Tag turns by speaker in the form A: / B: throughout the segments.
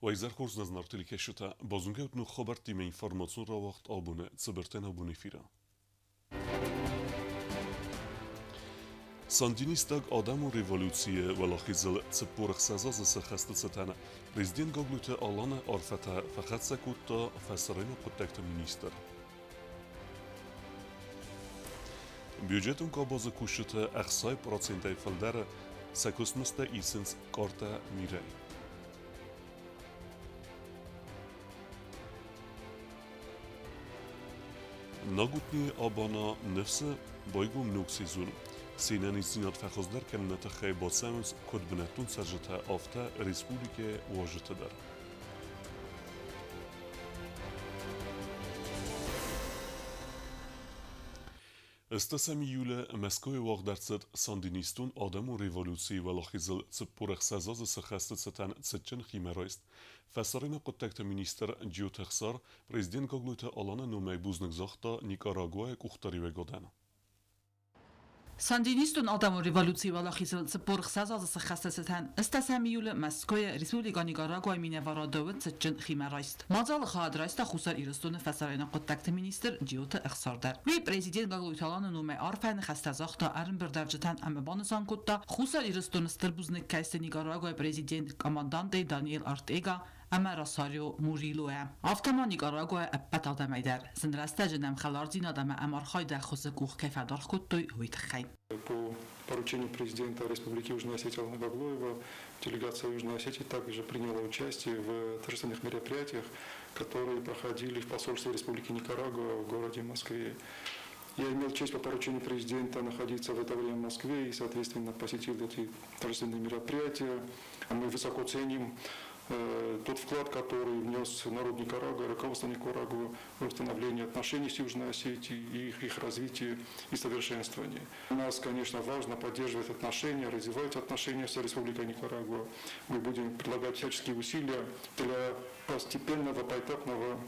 A: Уӕ изӕр хорз, нӕ зынаргъ телекӕсджытӕ! Базонгӕ ут ног хабӕрттимӕ информацион рауагъд абоны Цыбыртӕн абон эфиры. Сандинистаг адӕмон революцийы уӕлахизыл 46 азы сӕххӕсты цытӕн президент Гаглойты Аланы арфӕтӕ фӕхӕццӕ кодта фӕсарӕйнаг хъуыддӕгты министр. Бюджетон къабазы кусджыты 60%-ӕй фылдӕр сӕ куыстмыздтӕ исынц картӕ Мир-ӕй. Нагутнийы абана ныфсы байгом ног сезон. Се нӕниздзинад фӕхуыздӕр кӕныны тыххӕй бацӕуынц куыд бынӕттон цӕрджытӕ, афтӕ республикӕйы уазджытӕ дӕр. Ӕстӕсӕм июлы Мӕскуыйы уагъд ӕрцыд Сандинистон адӕмон революцийы уӕлахизыл 46 азы сӕххӕсты цытӕн цытджын химӕрайст. Фӕсарӕйнаг хъуыддӕгты министр Джиоты Ӕхсар президент Гаглойты Аланы номӕй бузныг загъта Никарагуайы къухдариуӕгадӕн.
B: Сандинистон адӕмон революцийы уӕлахизыл 46 азы сӕххӕсты цытӕн ӕстӕсӕм июлы Мӕскуыйы Республикӕ Никарагуайы минӕварады уыд цытджын химӕрайст. Мадзалы хайад райста Хуссар Ирыстоны фӕсарӕйнаг хъуыддӕгты министр Джиоты Ӕхсар дӕр. Уый президент Гаглойты Аланы номӕй арфӕ ныхӕстӕ загъта ӕрӕмбырдуӕвджытӕн ӕмӕ банысан кодта, Хуссар Ирыстоны стыр бузныг кӕй сты Никарагуайы президент команданте Даниэль Ортега ӕмӕ Росарио Мурилойӕ. Афтӕ ма Никарагуайы ӕппӕт адӕмӕй дӕр зын рӕстӕджы нӕм хӕлардзинад ӕмӕ ӕмархайды ӕххуысы къух кӕй фӕдаргъ кодтой, уый тыххӕй.
C: По поручению президента Республики Южная Осетия Алана Гаглоева делегация Южной Осетии также приняла участие в торжественных мероприятиях, которые проходили в посольстве Республики Никарагуа в городе Москве. Я имел честь по поручению президента находиться в это время в Москве и, соответственно, посетил эти торжественные мероприятия. Мы высоко ценим тот вклад, который внес народ Никарагуа, руководство Никарагуа в установление отношений с Южной Осетией и их развитие и совершенствование. У нас, конечно, важно поддерживать отношения, развивать отношения с Республикой Никарагуа. Мы будем предлагать всяческие усилия для постепенного, поэтапного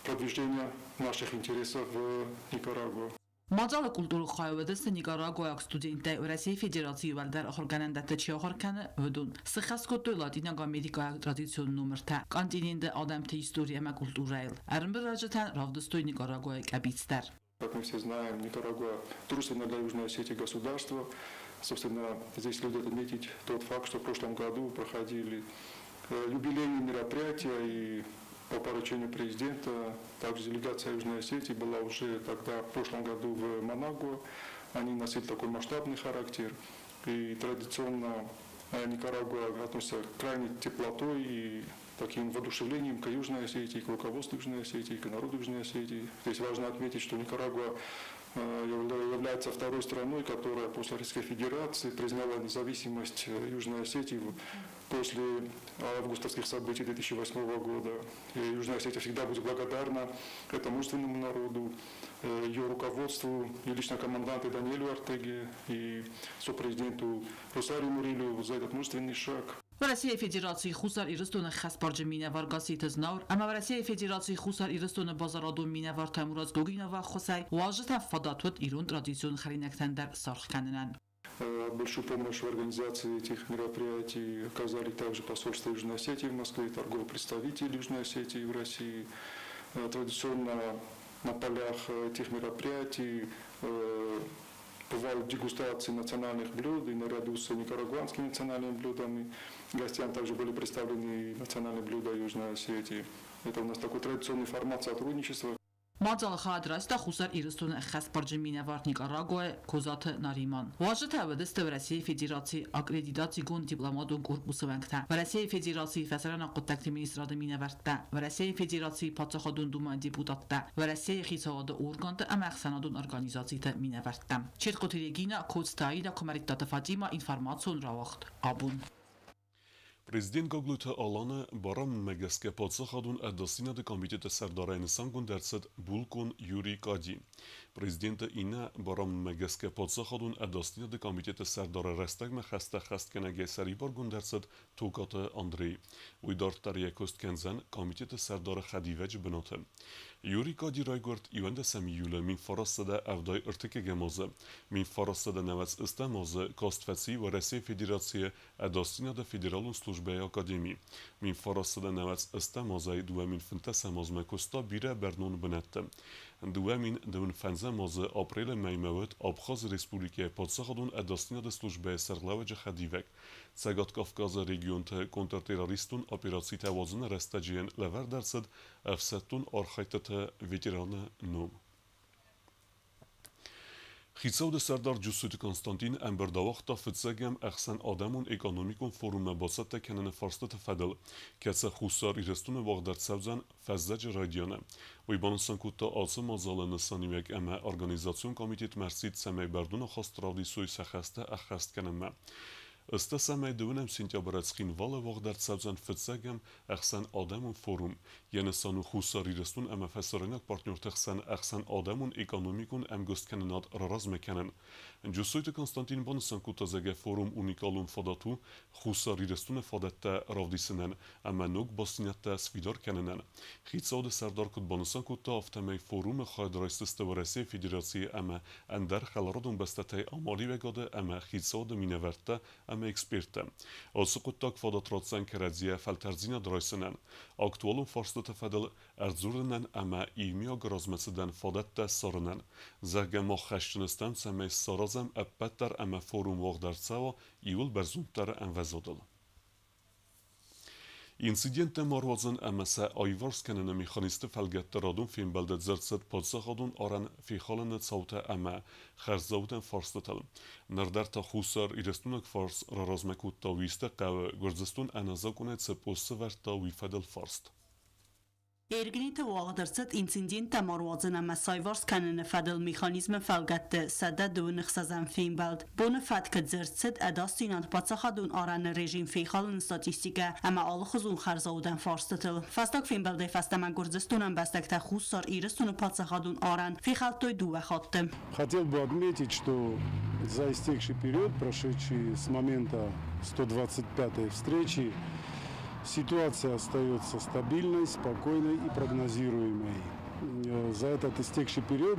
C: продвижения наших интересов в Никарагуа.
B: Мадзалы культурон хайы уыдысты никарагуайаг студенттӕ, Уӕрӕсейы Федерацийы уӕлдӕр ахуыргӕнӕндӕтты чи ахуыр кӕны, уыдон. Сыххӕст кодтой латинаг америкӕйаг традицион номыртӕ континенты адӕмты истори ӕмӕ культурӕйыл. Ӕрӕмбырдуӕвджытӕн равдыстой Никарагуайы къӕбиц дӕр.
C: Как мы все знаем, Никарагуа дружественное для Южной Осетии государство. Собственно, здесь следует отметить тот факт, что в прошлом году проходили юбилейные мероприятия, и по поручению президента также делегация Южной Осетии была уже тогда, в прошлом году, в Манагуа. Они носили такой масштабный характер. И традиционно Никарагуа относится к крайней теплотой и таким воодушевлением к Южной Осетии, к руководству Южной Осетии, к народу Южной Осетии. Здесь важно отметить, что Никарагуа является второй страной, которая после Российской Федерации признала независимость Южной Осетии после августовских событий 2008 года. И Южная Осетия всегда будет благодарна этому мужественному народу, ее руководству и лично команданту Даниэлю Ортеге и сопрезиденту Росарио Мурилю за этот мужественный шаг.
B: Уӕрӕсейы Федерацийы Хуссар Ирыстоны ӕххӕстбарджын минӕвар Гасситы Знауыр ӕмӕ Уӕрӕсейы Федерацийы Хуссар Ирыстоны базарадон минӕвар Таймураз Гогиновы ӕххуысӕй уазджытӕн фадат уыд ирон традицион хӕринӕгтӕн дӕр саргъ кӕнынӕн.
C: Большую помощь в организации этих мероприятий оказали также посольство Южной Осетии в Москве, торговый представитель Южной Осетии в России. Традиционно на полях этих мероприятий бывают дегустации национальных блюд и наряду с никарагуанскими национальными блюдами. Гостям также были представлены национальные блюда Южной Осетии. Это у нас такой традиционный формат сотрудничества.
B: Мадзалы хайад райста Хуссар Ирыстоны ӕххӕстбарджын минӕвар Никарагуайы Козаты Нариман. Уазджытӕ уыдысты Уӕрӕсейы Федерацийы аккредитацигонд дипломатон корпусы уӕнгтӕ, Уӕрӕсейы Федерацийы фӕсарӕйнаг хъуыддӕгты министрады минӕвӕрттӕ, Уӕрӕсейы Федерацийы Паддзахадон Думӕйы депутаттӕ, Уӕрӕсейы хицауады органты ӕмӕ ӕхсӕнадон организациты минӕвӕрттӕ. Четкоты Регина, Коцты Аида, Куымӕридтаты Фатимӕ, информацион рауагъд Абон.
A: Президент Гаглойты Аланы барамындмӕ гӕсгӕ Паддзахадон ӕдасдзинады комитеты сӕрдарӕй нысангонд ӕрцыд булкъон Юрий Кади. Президенты иннӕ барамындмӕ гӕсгӕ Паддзахадон ӕдасдзинады комитеты сӕрдары рӕстӕгмӕ хӕстӕ ӕххӕстгӕнӕгӕй сӕрибаргонд ӕрцыд Токаты Андрей. Уый дарддӕр йӕ куыст кӕндзӕн комитеты сӕрдары хӕдивӕджы бынаты. Юрий Кади райгуырд 11 июлы 1973 азы. 1998 азы каст фӕци Уӕрӕсейы Федерацийы ӕдасдзинады федералон службӕйы. службӕйы академи. 1998 азӕй 2015 азмӕ куыста бирӕ бӕрнон бынӕтты. 2025 азы апрелы мӕймӕ уыд Абхазы Республикӕйы паддзахадон ӕдасдзинады службӕйы сӕргълӕууӕджы хӕдивӕг. Цӕгат Кавказы регионты контртеррористон операцитӕ уадзыны рӕстӕджы йын лӕвӕрд ӕрцыд ӕфсӕддон архӕйдтыты ветераны ном. Хицауады сӕрдар Джуссойты Константин ӕмбырд ауагъта фыццӕгӕм ӕхсӕнадӕмон экономикон форуммӕ бацӕттӕ кӕныны фарстыты фӕдыл, кӕцы Хуссар Ирыстоны уагъд ӕрцӕудзӕн фӕззӕджы райдианы. Уый банысан кодта ацы мадзалы нысаниуӕг ӕмӕ организацион комитетмӕ ӕрсидт, цӕмӕй бӕрнон ахаст равдисой сӕ хӕстӕ ӕххӕст кӕнынмӕ. Ӕстӕсӕмӕй дыууынӕм сентябры Цхинвалы уагъд ӕрцӕудзӕн фыццӕгӕм ӕхсӕнадӕмон форум. Йӕ нысан у Хуссар Ирыстон ӕмӕ фӕсарӕйнаг партнерты хсӕн ӕхсӕнадӕмон экономикон ӕмгуысткӕнынад раразмӕ кӕнын. Джуссойты Константин банысан кодта, зӕгъгӕ, форум уникалон фадат у Хуссар Ирыстоны фадӕттӕ равдисынӕн ӕмӕ ног бастдзинӕдтӕ сфидар кӕнынӕн. Хицауады сӕрдар куыд банысан кодта, афтӕмӕй форумы хайад райсдзысты Уӕрӕсейы Федерацийы ӕмӕ ӕндӕр хӕларадон бӕстӕтӕй амалиуӕгады ӕмӕ хицауады минӕвӕрттӕ ӕмӕ эксперттӕ. Ацы хъуыддаг фадат ратдзӕн кӕрӕдзийӕ фӕлтӕрддзинад райсынӕн, актуалон фарстыты фӕдыл ӕрдзурынӕн ӕмӕ иумиаг размӕцыдӕн фадӕттӕ ссарынӕн. Зӕгъгӕ, мах хӕсджын стӕм, цӕмӕй саразӕм ӕппӕт дӕр ӕмӕ форум уагъд ӕрцӕуа иууыл бӕрзонддӕр ӕмвӕзадыл. Инциденттӕ ма руадзын ӕмӕ сӕ аиварс кӕныны механизмты фӕлгӕтты радон фембӕлды дзырд цыд паддзахадон арӕн фехалыны цаутӕ ӕмӕ хӕрзаудӕн фарстытыл. Ныр дӕр та Хуссар Ирыстонаг фарс раразмӕ кодта Уисты хъӕуы Гуырдзыстон ӕнӕзакъонӕй цы пост сӕвӕрдта, уый фӕдыл фарст.
D: Эргнеты уагъд ӕрцыд инциденттӕ ма руадзын ӕмӕ саиварс кӕныны фӕдыл механизмы фӕлгӕтты 126-ӕм фембӕлд. Боны фӕткы дзырд цыд ӕдасдзинад паддзахадон арӕны режим фехалыны статистикӕ ӕмӕ алыхуызон хӕрзаудӕн фарстытыл. Фӕстаг фембӕлдӕй фӕстӕмӕ Гуырдзыстоны ӕмбӕстӕгтӕ Хуссар Ирыстоны паддзахадон арӕн фехӕлдтой дыууӕ хатты.
E: Хотел бы отметить, что за истекший период, прошедший с момента 125-й встречи, ситуация остается стабильной, спокойной и прогнозируемой. За этот истекший период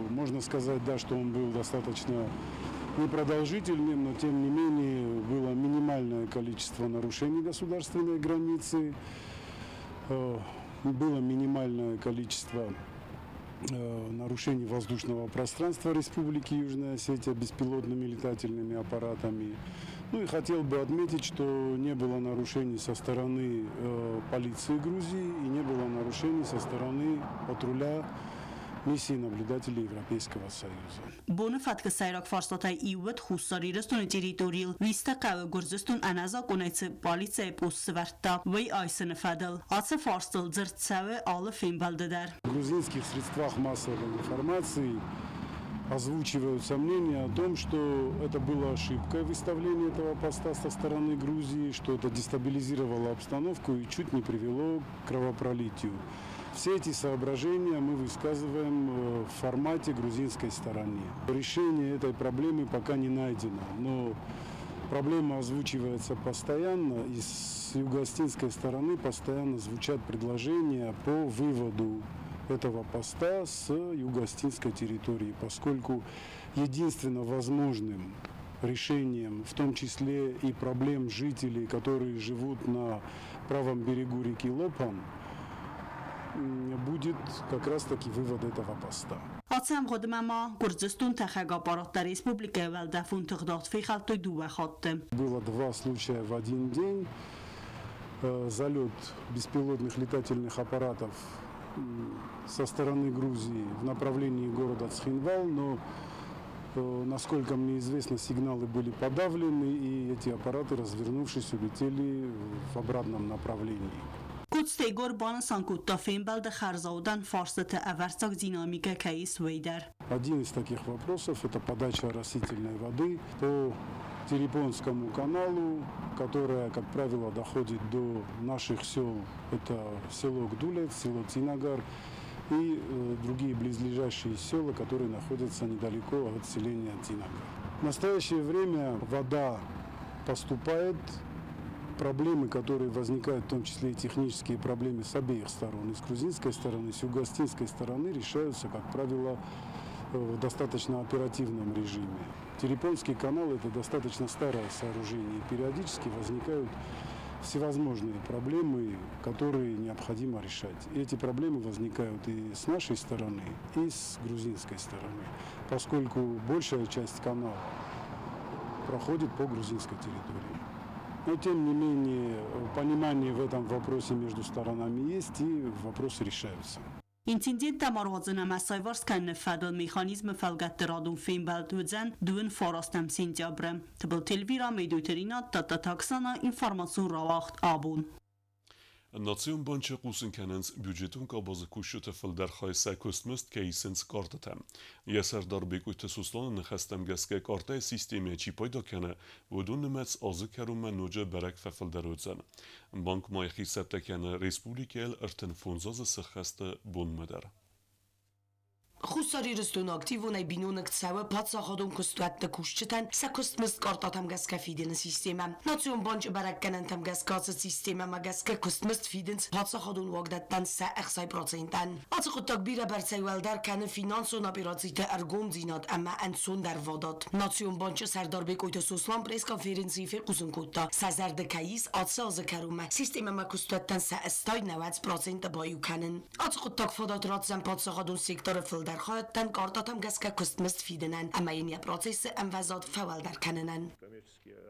E: можно сказать, да, что он был достаточно непродолжительным, но тем не менее было минимальное количество нарушений государственной границы, было минимальное количество нарушений воздушного пространства Республики Южная Осетия беспилотными летательными аппаратами. Ну и хотел бы отметить, что не было нарушений со стороны полиции Грузии и не было нарушений со стороны патруля миссии наблюдателей Европейского Союза.
D: Боны фӕткы сӕйраг фарстатӕй иу уыд Хуссар Ирыстоны территорийыл Уисты хъӕуы Гуырдзыстон ӕнӕзакъонӕй цы пъӕлицӕйы пост сӕвӕрдта, уый айсыны фӕдыл. Ацы фарстыл дзырд цӕуы алы фембӕлды дӕр.
E: В грузинских средствах массовой информации озвучиваются мнения о том, что это было ошибкой выставления этого поста со стороны Грузии, что это дестабилизировало обстановку и чуть не привело к кровопролитию. Все эти соображения мы высказываем в формате грузинской стороне. Решение этой проблемы пока не найдено, но проблема озвучивается постоянно, и с юго-осетинской стороны постоянно звучат предложения по выводу этого поста с юго-осетинской территории, поскольку единственно возможным решением, в том числе и проблем жителей, которые живут на правом берегу реки Лопан, будет как раз-таки вывод этого поста.
D: Ацы ӕмгъуыдмӕ ма Гуырдзыстон тӕхӕг аппараттӕ республикӕйы уӕлдӕфон тыгъдад фехӕлдтой дыууӕ хатты.
E: Было два случая в один день. Залет беспилотных летательных аппаратов со стороны Грузии в направлении города Цхинвал, но, насколько мне известно, сигналы были подавлены, и эти аппараты, развернувшись, улетели в обратном направлении.
D: Коцты Игор банысан кодта фембӕлды хӕрзаудӕн фарстыты ӕвӕрццаг динамикӕ кӕй ис, уый дӕр.
E: Один из таких вопросов – это подача оросительной воды по Терепонскому каналу, которая, как правило, доходит до наших сел. Это село Гдулет, село Цинагар и другие близлежащие села, которые находятся недалеко от селения Цинагар. В настоящее время вода поступает. Проблемы, которые возникают, в том числе и технические проблемы с обеих сторон, и с грузинской стороны, и с юго-осетинской стороны, решаются, как правило, в достаточно оперативном режиме. Терепонский канал – это достаточно старое сооружение, и периодически возникают всевозможные проблемы, которые необходимо решать. И эти проблемы возникают и с нашей стороны, и с грузинской стороны, поскольку большая часть канала проходит по грузинской территории. Но, тем не менее, понимание в этом вопросе между сторонами есть, и вопросы решаются.
D: Инциденттӕ ма руадзын ӕмӕ саиварс кӕныны фӕдыл механизмы фӕлгӕтты радон фембӕлд уыдзӕн 29 сентябры. Тыбылты Эльвира, Медойты Ринат, Тадтаты Оксана, информацион рауагъд «Абон».
A: Национ банчы хъусын кӕнынц, бюджетон къабазы кусджыты фылдӕр хай сӕ куыстмызд кӕй исынц картӕтӕм. Йӕ сӕрдар Бекъойты Сосланы ныхӕстӕм гӕсгӕ картӕйы системӕйӕ чи пайда кӕны, уыдон нымӕц азы кӕронмӕ ноджы бӕрӕг фӕфылдӕр уыдзӕн. Банк ма йӕхи цӕттӕ кӕны республикӕйыл 35 азы сӕххӕсты бонмӕ дӕр.
F: Хуссар Ирыстоны активонӕй биноныг цӕуы паддзахадон куыстуӕтты кусджытӕн сӕ куыстмызд картӕтӕм гӕсгӕ фидыны системӕ. Национ банчы бӕрӕггӕнӕнтӕм гӕсгӕ ацы системӕмӕ гӕсгӕ куыстмызд фидынц паддзахадон уагдӕттӕн сӕ 60%-ӕн. Ацы хъуыддаг бирӕбӕрцӕй уӕлдӕр кӕны финансон операциты ӕргомдзинад ӕмӕ ӕнцондӕр фадат. Национ банчы сӕрдар Бекъойты Сослан пресс-конференцийы фехъусын кодта, сӕ зӕрды кӕй ис ацы азы кӕронмӕ системӕмӕ куыстуӕттӕн сӕ 90% баиу кӕнын. Ацы хъуыддаг фадат ратдзӕн паддзахадон секторы фылдӕр хайадтӕн картӕтӕм гӕсгӕ куыстмызд фидынӕн ӕмӕ йын йӕ процессы ӕмвӕзад фӕуӕлдӕр кӕнынӕн.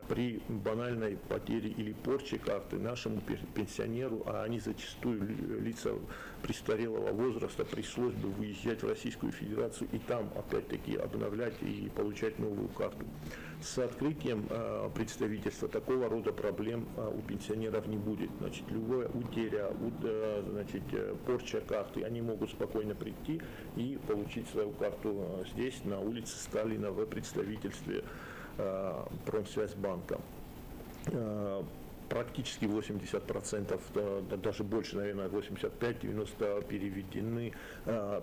G: При банальной потере или порче карты нашему пенсионеру, а они зачастую лица престарелого возраста, пришлось бы выезжать в Российскую Федерацию и там опять-таки обновлять и получать новую карту. С открытием представительства такого рода проблем у пенсионеров не будет. Значит, любая утеря, значит, порча карты, они могут спокойно прийти и получить свою карту здесь, на улице Сталина, в представительстве Промсвязьбанка. Практически 80%, даже больше, наверное, 85-90 переведены.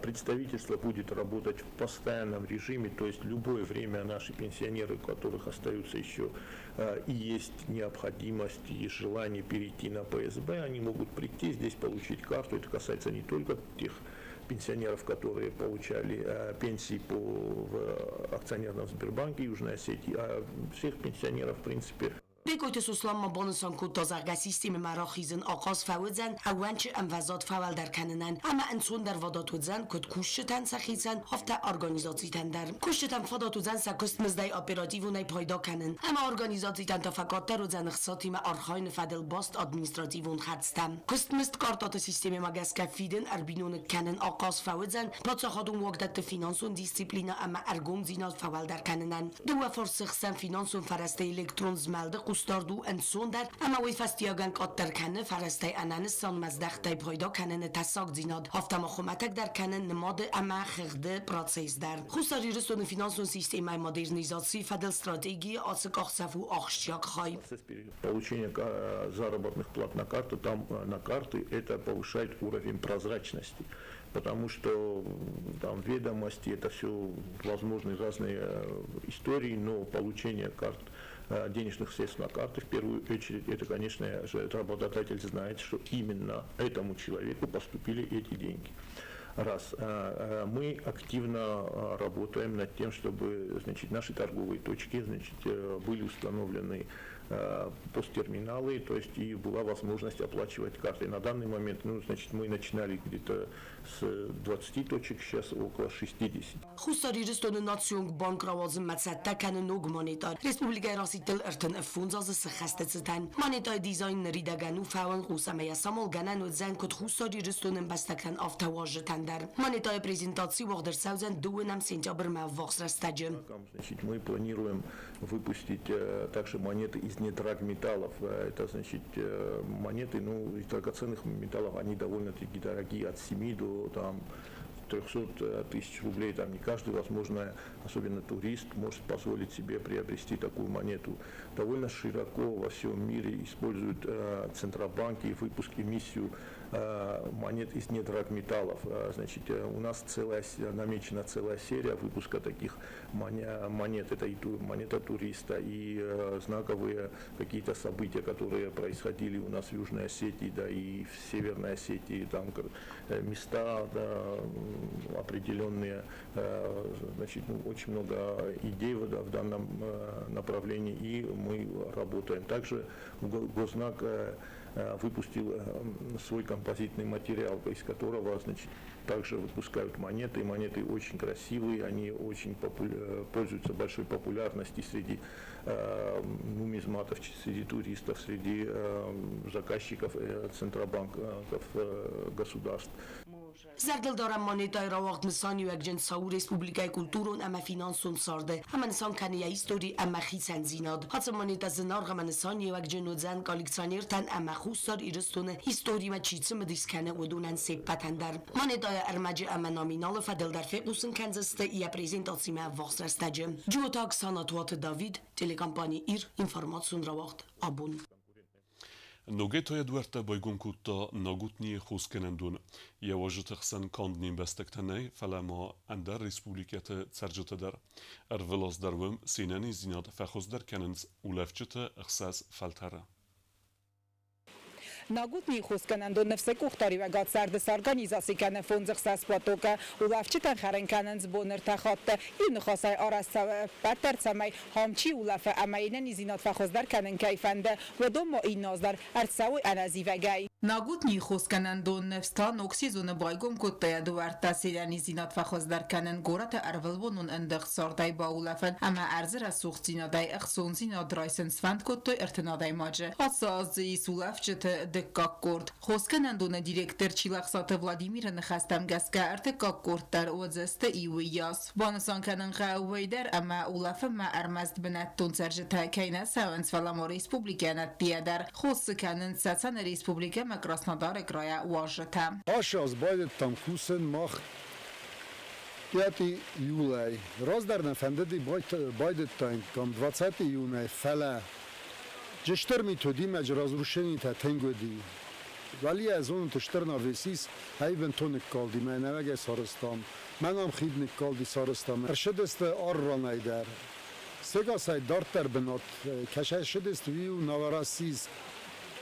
G: Представительство будет работать в постоянном режиме, то есть любое время наши пенсионеры, у которых остаются еще и есть необходимость и желание перейти на ПСБ, они могут прийти здесь, получить карту. Это касается не только тех пенсионеров, которые получали пенсии в акционерном Сбербанке Южной Осетии, а всех пенсионеров, в принципе.
F: Бекъойты Сослан ма банысан кодта, зӕгъгӕ, системӕмӕ рахизын ахъаз фӕуыдзӕн ӕууӕнчы ӕмвӕзад фӕуӕлдӕр кӕнынӕн ӕмӕ ӕнцондӕр фадат уыдзӕн куыд кусджытӕн сӕхицӕн, афтӕ организацитӕн дӕр. Кусджытӕн фадат уыдзӕн сӕ куыстмыздӕй оперативонӕй пайда кӕнын ӕмӕ организацитӕн та фӕкъаддӕр уыдзӕн ӕхцатимӕ архайыны фӕдыл баст административон хӕрдзтӕ. Куыстмызд картӕты системӕмӕ гӕсгӕ фидын ӕрбиноныг кӕнын ахъаз фӕуыдзӕн паддзахадон уагдӕтты финансон дисциплинӕ ӕмӕ ӕргомдзинад фӕуӕлдӕр кӕнынӕн. Дыууӕ фарсы хсӕн финансон фӕрӕзтӕй электрон змӕлды хъусдард у ӕнцондӕр ӕмӕ уый фӕстиуӕгӕн къаддӕр кӕны фӕрӕзтӕй ӕнӕнысан здӕхтӕй пайда кӕныны тӕссагдзинад, афтӕ ма хуымӕтӕгдӕр кӕны нымады ӕмӕ хыгъды процесс дӕр. Хуссар Ирыстоны финансон системӕйы модернизацийы фӕдыл стратегийы ацы къахдзӕф у ахсджиаг хай.
G: Получение заработных плат на карту, там на карты, это повышает уровень прозрачности, потому что там ведомости, это все возможны разные истории, но получение карт, денежных средств на карты, в первую очередь, это, конечно же, работодатель знает, что именно этому человеку поступили эти деньги. Раз. Мы активно работаем над тем, чтобы, значит, наши торговые точки, значит, были установлены посттерминалы, то есть и была возможность оплачивать картой. На данный момент, ну, значит, мы начинали где-то с 20 точек, сейчас около 60.
F: Хуссар Ирыстоны Национ банк рауадзынмӕ цӕттӕ кӕны ног монетӕ. Республикӕйы расидтыл 35 азы сӕххӕсты цытӕн. Монетӕйы дизайн ныридӕгӕн у фӕуӕнхъус ӕмӕ йӕ самал гӕнӕн уыдзӕн куыд Хуссар Ирыстоны ӕмбӕстӕгтӕн, афтӕ уазджытӕн дӕр. Монетӕйы презентаци уагъд ӕрцӕудзӕн 2 сентябрмӕ ӕввахс рӕстӕджы.
G: Значит, мы планируем выпустить также монеты из недрагметаллов. Это, значит, монеты, ну, из драгоценных металлов, они довольно-таки дорогие, от 7 до там 300 тысяч рублей. Там не каждый, возможно, особенно турист, может позволить себе приобрести такую монету. Довольно широко во всем мире используют центробанки выпуск, эмиссию монет из недрагметаллов. Значит, у нас намечена целая серия выпуска таких монет. Это и монета туриста, и знаковые какие-то события, которые происходили у нас в Южной Осетии, да, и в Северной Осетии, там места, да, определенные, значит, ну, очень много идей в данном направлении, и мы работаем. Также Гознак выпустил свой композитный материал, из которого, значит, также выпускают монеты. Монеты очень красивые, они очень пользуются большой популярностью среди нумизматов, среди туристов, среди заказчиков центробанков государств.
F: Зӕрдылдарӕн монетӕйы рауагъд нысаниуӕгджын цӕуы республикӕйы культурон ӕмӕ финансон царды ӕмӕ нысан кӕны йӕ истори ӕмӕ хицӕндзинад. Ацы монетӕ зынаргъ ӕмӕ нысаниуӕгджын уыдзӕн коллекционертӕн ӕмӕ Хуссар Ирыстоны историмӕ чи цымыдис кӕны, уыдонӕн се ппӕтӕн дӕр. Монетӕйы ӕрмӕджы ӕмӕ номиналы фӕдыл дӕр фехъусын кӕндзысты йӕ презентацимӕ ӕввахс рӕстӕджы. Джиоты Оксана, Туаты Давид, телекомпани «Ир», информацион рауагъд «Абон».
A: Ногӕй та йӕ дуӕрттӕ байгом кодта Нагутнийы хосгӕнӕндон. Йӕ уазджыты хсӕн канд не мбӕстӕгтӕ нӕй, фӕлӕ ма ӕндӕр республикӕты цӕрджытӕ дӕр. Ӕрвылаз дӕр уым се нӕниздзинад фӕхуыздӕр кӕнынц улӕфджыты 6 фӕлтӕры.
H: Нагутнийы хосгӕнӕндон Ныфс-ы къухдариуӕгад сӕрды сорганизаци кӕны 5-6 потокы. Улӕфджытӕн хӕрын кӕнынц бон 3 хатты. Иу ныхасӕй арӕзт цӕуы ӕппӕт дӕр, цӕмӕй ам чи улӕфы ӕмӕ йе нӕниздзинад фӕхуыздӕр кӕнын кӕй фӕнды, уыдон ма иннӕ аз дӕр ӕрцӕуой ӕнӕзивӕгӕй. Нагутнийы хосгӕнӕндон Ныфс та ног сезоны байгом кодта йӕ дуӕрттӕ. Се нӕниздзинад фӕхуыздӕр кӕнын, горӕты ӕрвылбонон ӕндыгъд цардӕй баулӕфын ӕмӕ ӕрдзы рӕсугъддзинадӕй ӕхцондзинад райсын сфӕнд кодтой 30 адӕймаджы. Ацы аз дзы ис улӕфджыты дыккаг къорд. Хосгӕнӕндоны директор Чилӕхсаты Владимиры ныхӕстӕм гӕсгӕ ӕртыккаг къорд дӕр уыдзысты иуыйас. Банысан кӕнын хъӕуы уый дӕр, ӕмӕ улӕфынмӕ ӕрмӕст бынӕттон цӕрджытӕ кӕй нӕ цӕуынц, фӕлӕ ма республикӕйӕн ӕддейӕ дӕр. Хос дзы кӕнынц Цӕцӕны республикӕ ӕмӕ Краснодары крайӕ уазджытӕ.
E: Ацы аз байдыдтам кусын мах 5 июлӕй. Раздӕр нӕ фӕндыди байдыдтаиккам 20 июнӕй, фӕлӕ Джестер методимӕ разрушениетӕ тынг уыди. Валийӕ зонут стыр навесис, ӕй бынтон ныккалди, мӕ нӕуӕгӕй сарӕзтам. Мӕн ам хид ныккалди, сарӕзтам. Ӕршыдысты арранӕй дӕр. Сегасӕй дарддӕр бынат кӕсӕй ссыдысты, уый у Новороссийск.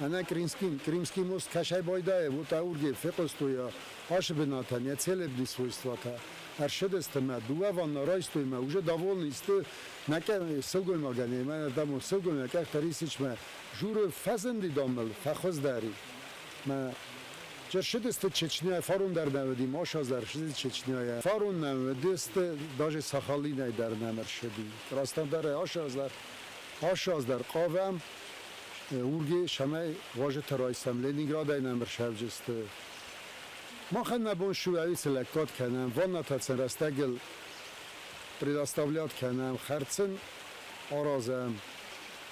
E: Ӕнӕ Крымский мост кӕсӕй байдайы, вот аурге фехъуыстой ашы бынатӕн йӕ целебный свойстватӕ. Ӕршыдысты мӕ, дыууӕ ванна райстой мӕ, уже довольны сты. Сылгоймагӕн, мӕнӕ дам сылгоймаг ӕхтӕ рисичмӕ журы фӕзынди дамыл, фӕхуыздӕри. Мӕ Ӕршыдысты Чечняйӕ, фарон дӕр нӕ уыди, машаз дӕр ӕршыди Чечняйӕ. Фарон нӕ уыдысты, даже Сахалинӕй дӕр нӕм ӕршыди. Краснодарӕй ашы аз дӕр хъавӕм, урге шамӕй уазджытӕ райсӕм, Ленинградӕй нӕм ӕршӕвджысты. Махӕн нӕ бон шу ӕви цы лӕггад кӕнӕм, ваннатӕ сын рӕстӕгыл предоставлять кӕнӕм, хӕрд сын аразӕм.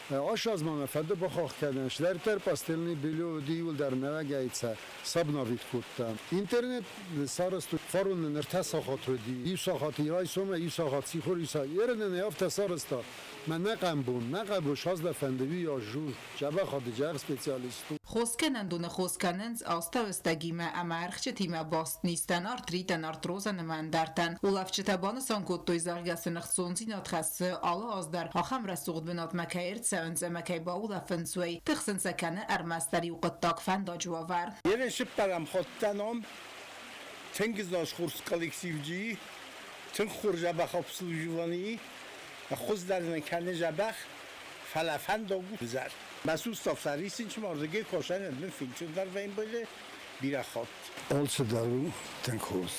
E: Ашы аз ма мӕ фӕнды бахахх кӕнын, сдӕрддӕр постельный белье уыди иуылдӕр нӕуӕгӕй сӕ сабнавит кодтам. Интернет сарӕзтой, фарон нын 3 сахат уыди, 1 сахат райсомӕй, 1 сахат сихор, 1 сахат. Ерын нын афтӕ сарӕзта, мӕ нӕ къӕм бон шазда фӕнды, уый аз жур, джӕбӕхады джӕгъ специалист у.
H: Хосгӕнӕндоны хос кӕнынц астӕуыстӕгимӕ ӕмӕ ӕрхджытимӕ баст низтӕн, артритӕн, артрозӕн ӕмӕ ӕндӕртӕн. Улӕфджытӕ банысан кодтой, зӕгъгӕ сын ӕхцондзинад хӕссы алы аз дӕр ахӕм рӕсугъд бынатмӕ кӕй ӕрцӕуынц ӕмӕ кӕй баулӕфынц, уый. Тыхсын сӕ кӕны ӕрмӕстдӕр иу хъуыддаг – фӕндаджы уавӕр.
I: Ерын цыппӕрӕм хаттӕн ам, тынг знас хорз коллектив джи, тынг хорз дзӕбӕх обслуживание, хуыздӕр нын кӕны дзӕбӕх, фӕлӕ фӕндаг у ӕвзӕр. Мӕ суставтӕ рисынц, ардыгӕй кӕсӕн мын фенцондӕр вӕййы бирӕ хатт.
J: Алцыдӕр у тынг хорз.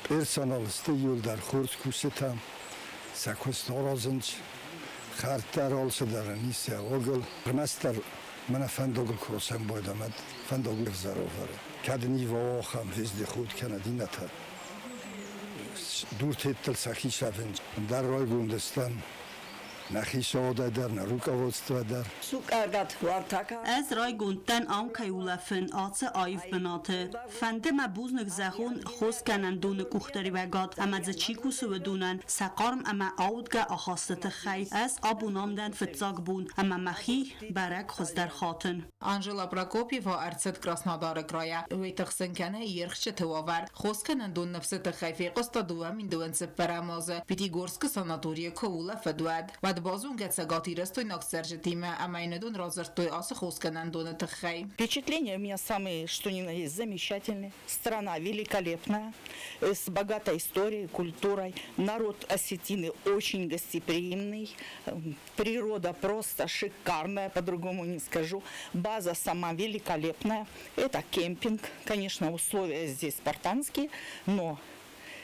J: Персонал сты иуылдӕр хорз кусджытӕ, сӕ куыст аразынц, хӕрд дӕр алцыдӕр ницы огыл. Ӕрмӕстдӕр мӕнӕ фӕндагыл куы сӕмбӕлдӕм, фӕндаг ӕвзӕр уавӕры. Кӕд Нива ахӕм вездеход кӕнӕд иннӕтӕ дуртеттыл сӕхи сафынц. Ӕндӕр райгонд стӕм нӕ хицауадӕй дӕр, нӕ руководство дӕр.
D: Ӕз райгонд дӕн ам кӕй улӕфын ацы аив бынаты. Фӕнды мӕ бузныг зӕгъон хосгӕнӕндоны къухдариуӕгад ӕмӕ дзы чи кусы, уыдонӕн сӕ хъарм ӕмӕ аудгӕ ахасты тыххӕй. Ӕз абон ам дӕн фыццаг бон ӕмӕ мӕхи бӕрӕг хуыздӕр хатын.
H: Анжела Прокопьева ӕрцыд Краснодары крайӕ. Уый тыхсын кӕны йе рхджыты уавӕр. Хосгӕнӕндон Ныфс-ы тыххӕй фехъуыста 2024 азы Пятигорскы санаторийы куы улӕфыд, уӕд. Уӕд Хӕдбазонгӕ цӕгатирыстойнаг цӕрджытимӕ ӕмӕ йын уыдон радзырдтой ацы хосгӕнӕндоны тыххӕй.
K: Впечатление у меня самые, что ни на есть, замечательные. Страна великолепная, с богатой историей, культурой. Народ осетины очень гостеприимный. Природа просто шикарная, по-другому не скажу. База сама великолепная. Это кемпинг. Конечно, условия здесь спартанские, но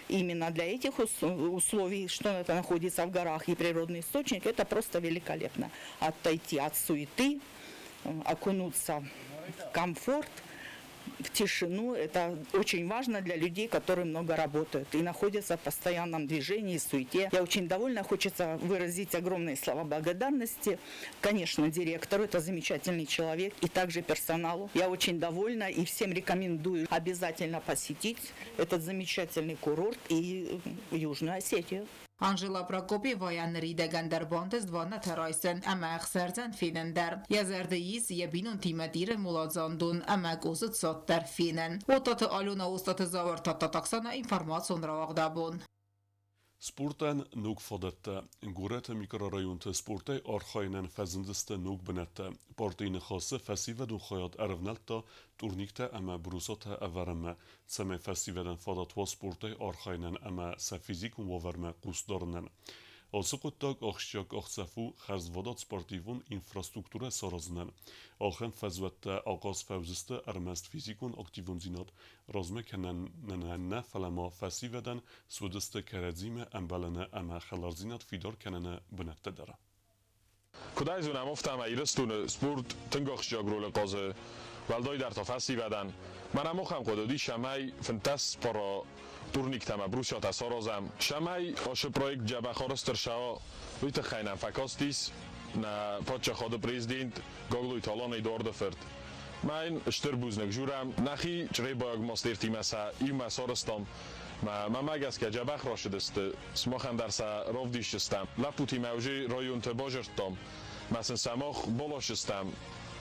K: именно для этих условий, что это находится в горах и природный источник, это просто великолепно. Отойти от суеты, окунуться в комфорт, в тишину. Это очень важно для людей, которые много работают и находятся в постоянном движении, суете. Я очень довольна. Хочется выразить огромные слова благодарности, конечно, директору, это замечательный человек, и также персоналу. Я очень довольна и всем рекомендую обязательно посетить этот замечательный курорт и Южную Осетию.
H: Анжела Прокопьева ныридӕгӕн дӕр бантыст ваннӕтӕ райсын ӕмӕ ӕхсӕрдзӕн фенын дӕр. Йӕ зӕрды ис йӕ бинонтимӕ Иры моладзандон ӕмӕ Къосы цад дӕр фенын. Оттаты Алена, Остаты Зауыр, Тадтаты Оксана, информацион рауагъд «Абон».
A: Спортӕн ног фадӕттӕ. Горӕты микрорайонты спортӕй архайынӕн фӕзындысты ног бынӕттӕ. Партийы Ныхасы фӕсивӕдон хайад ӕрӕвнӕлдта турниктӕ ӕмӕ брусатӕ ӕвӕрынмӕ, цӕмӕй фӕсивӕдӕн фадат уа спортӕй архайынӕн ӕмӕ сӕ физикон уавӕрмӕ хъус дарынӕн. Ацы хъуыддаг ахсджиаг къахдзӕф у хӕрзвадат спортивон инфраструктурӕ саразынӕн. Ахӕм фӕзуӕттӕ ахъаз фӕуыдзысты ӕрмӕст физикон активондзинад размӕ кӕнынӕн нӕ, фӕлӕ ма фӕсивӕдӕн суыдзысты кӕрӕдзимӕ ӕмбӕлыны ӕмӕ хӕлардзинад фидар кӕныны бынӕттӕ дӕр.
L: Куыд ӕй зонӕм, афтӕмӕй Ирыстоны спорт тынг ахсджиаг ролы хъазы, уӕлдайдӕр та фӕсивӕдӕн. Мӕнӕ махӕн хъуыды уыдис, цӕмӕй 15 пара турниктӕ ӕмӕ брусьятӕ саразӕм. Цӕмӕй ацы проект дзӕбӕх арӕзт ӕрцӕуа, уый тыххӕй нӕм фӕкастис нӕ паддзахады президент Гаглойты Алан Эдуарды фырт. Мӕ йын стыр бузныг журӕм, нӕхи чъребайаг мастертимӕ сӕ иумӕ сарӕзтам. Мӕнмӕ гӕсгӕ дзӕбӕх рацыдысты, сымахӕн дӕр сӕ равдисдзыстӕм. Лӕппутимӕ уже районты базырдтам, мӕ сын сӕ мах баласдзыстӕм.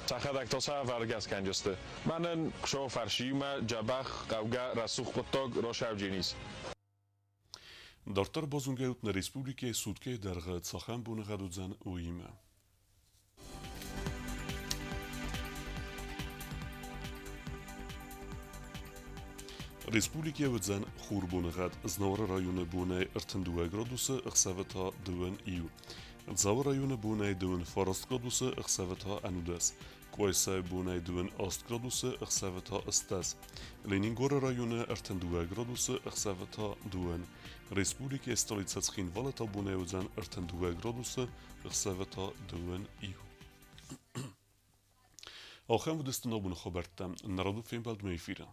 L: Сӕхӕдӕг та сӕ ӕвӕргӕ скӕнджысты. Мӕнӕн Хуыцауы фӕрцы иумӕ дзӕбӕх, хъӕугӕ, рӕсугъд хъуыддаг рацӕудженис.
A: Дарддӕр базонгӕ ут нӕ республикӕйы суткӕйы дӕргъы цахӕм боныгъӕд уыдзӕн, уыимӕ. Республикӕйы уыдзӕн хурбоныгъӕд. Знауыры районы бонӕй 32 градусы, ӕхсӕвы та 21. Дзауы районы бонӕй 29 градусы, ӕхсӕвы та 11. Къуайсайы бонӕй 28 градусы, ӕхсӕвы та 80. Ленингоры районы 32 градусы, ӕхсӕвы та 2. Республикӕйы столицӕ Цхинвалы та бонӕй уыдзӕн 32 градусы, ӕхсӕвы та 21. Ахӕм уыдысты нӕ абоны хабӕрттӕ. Нӕ радон фембӕлдмӕ эфиры.